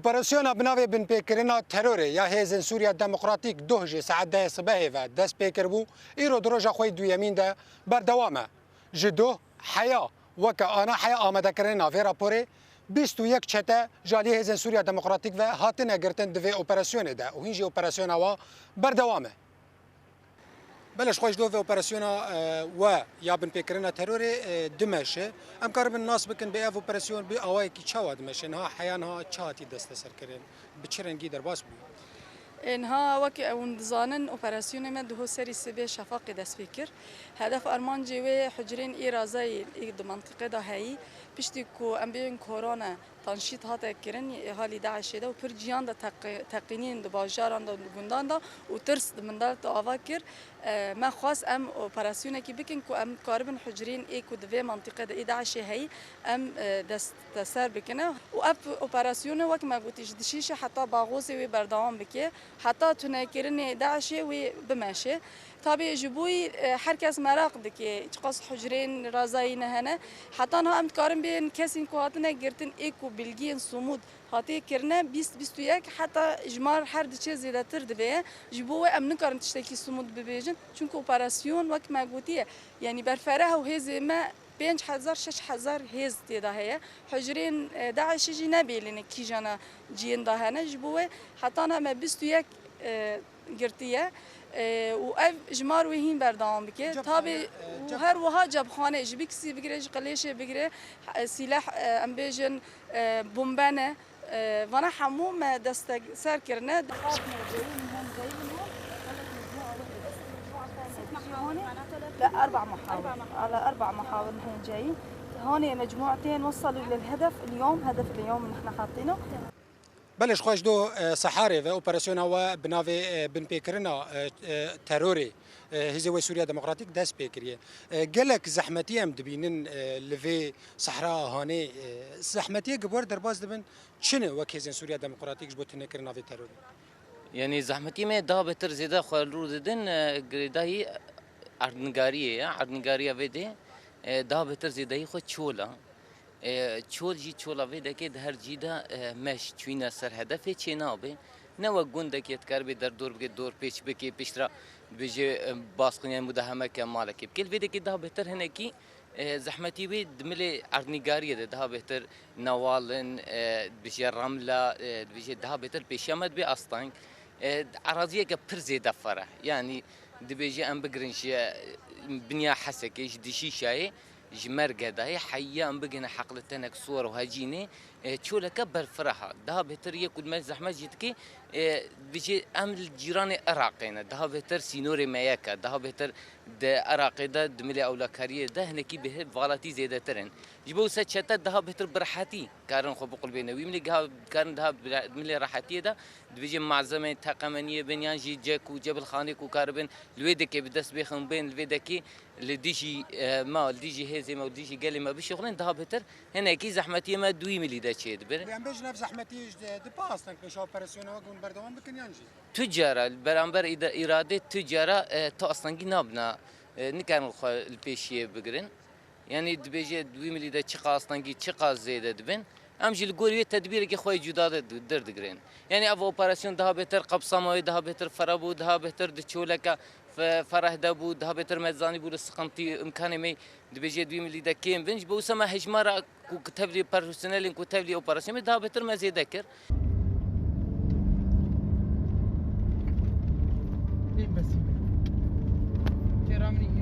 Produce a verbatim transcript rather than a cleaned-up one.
Operasyona bi navê binpêkirina terorê ya Hêzên Sûriya Demokratîk doh jî saet dehê sibehê ve dest pê kiribû, îro di roja xwe yê duyemîn de berdewam e. Ji doh, heya, weke ana heya amadekirinê navê raporê, bîst û yek çete ji aliyê Hêzên Sûriya Demokratîk ve hatine girtin di vê operasyonê de û hîn jî operasyona wa berdewam e. Belê, ji xwe ji do vê operasyona, e, we ya binpêkirina terorê, e, dimeşe. Em karibin nas bikin bê ev operasyon bi awayekî çawa dimeşe? Niha heya niha çi hatî desteserkirin? Bi çi rengî derbas bû? Ê, niha wek hûn dizanin, operasyonê me duho serî sibê şefaqê dest pê kir. Hedef armancê wê hucrên ê razayî ê di mentiqê de heyî, piştî ku em bêjin korona, tanşît hate kirin ê halî DAIŞê de û pir ciyan de teqi-, teqînîn di bajaran de û di gundan de û tirs di milet de ava kir. E, me xwest em operasyonekî bikin ku em karibin hucrên ê ku di vê mentiqê de ê DAIŞê heyî em, e, desteser bikine. Û ev operasyonê wek me gotî ji dişîşê heta baxozê wê berdewam bike, heta tunekirinê DAIŞê wê bimeşe. Tabî ji bo wî, e, her kes meraq dike, çiqas hucrên razayî ne hene. Heta niha em dikarin bêjin kesên ku hatine girtin ê ku bilgiyên somûd hatiye kirine bîst bîst û yek, heta jimar her diçe zêdetir dibe. Ji bo wê em nikarin tiştekî somûd bibêjin. Çunku operasyon wek me gotiye, yanî berfereh û hêzê me pênc hezar, şeş hezar hêz tê de heye. Hucrên, e, DAIŞê jî nebêlîne kîjana ciyên de hene. Ji bo wê heta niha me bîst û yek, e, girtiye. E, û ev jimar wê hîn berdewam bike. Tabî, e, û her wiha cebxane, ji bîksî bigire, ji qilêşê bigire, e, sîleh, e, em bêjin, e, bombe ne. E, vana hemû me desteser kirine. لا، أربع محاور. على أربع محاور نحن جايين. هون مجموعتين وصلوا للهدف اليوم، هدف اليوم نحن حاطينه. Belê, ji xwe ji do, e, Seharê ve operasyona we bi navê, e, binpêkirina, e, e, terorê, e, Hêzê we Sûriya Demokratîk dest pê kiriye. E, gelek zehmetî em dibînin, e, li vê sehra Hanê, e, zehmetiyê gi bo derbas dibin çi ne wek Hêzên Sûriya Demokratîk ji bo tinekirina vê terorê? Yanî zehmetî me daha betir zêde xwe li rû didin, e, girêdayî erdnigariyê ye. Erdnigariya vê dê, e, daha betir zêdeyî xwe çol e. E, çol jî çola vê dekê di her cî de, e, meş çûyîne ser hedefê çê nabe. Ne wek gundekê dikaribê derdor bike, dorpêç bike, piştre dibêje, e, basqiniya mudahemeke malekê bike. Li vê dekê daha betir hinekî, e, zehmetî wê di milê erdnîgariyê de daha betir newal in, e, dibêje remla, e, dibêje daha betir pêşiya me dibe asteng. E, eraziyeke pir zêde fereh. Yanî dibêje em bigirin ji, e, binya Hesekê, ji Dişîşayê, ji Mergedayê, heya em bigihine Heqlitenek, Suwer û Hecînê, e, çoleke berfireh e. Daha bêtir yê ku me zehmet jî dike, e, dibêje em li cîranê Iraqê ne. Daha bêtir sînorê me yek e. Daha bêtir di Iraqê de, di milê ewlekariyê de hinekî bi valatî zêdetir in. Ji bo wisa çete daha bêtir bi rehetî karin xwe biqulbêne. Wî milê giha karin daha bi re-, milê rehetiyê de dibêje malzemeyên teqemeniyê bin yan jî cek û cebilxanê ku karibin li wê dekê bi dest bêxin bên li vê dekê li dijî, e, me, li dijî hêzê me û li dijî gelê me bişuxulin, daha bêtir hinekî zehmetiyê me di wî milî de çêdibin. Em bêjin ev zehmetî ji di pa asteng pêşa operasyona we hûn berdewam bikin yan jî? Tu cara li beramber îda-, îradê tu cara, e, tu astengî nabina, e, nikarin xwe li pêşiyê bigirin. Yanî dibêje di wî milî de çiqas astengî, çiqas zêde dibin. Em jî li gorî wê tedbîrekî xwe yê cuda de du-, derdigirin. Yanî ev operasyon daha bêtir qepsama wê daha bêtir fira bû, daha bêtir di çoleke fe-, fereh de bû, daha bêtir me dizanîbû li siqintî imkanê me dibêje di wî milî de kêm bin. Ji bo wisa me hejmara ku, ku tevlî personelên ku tevlî operasyonê daha bêtir me zêde kir. Ê besî. Kêra min î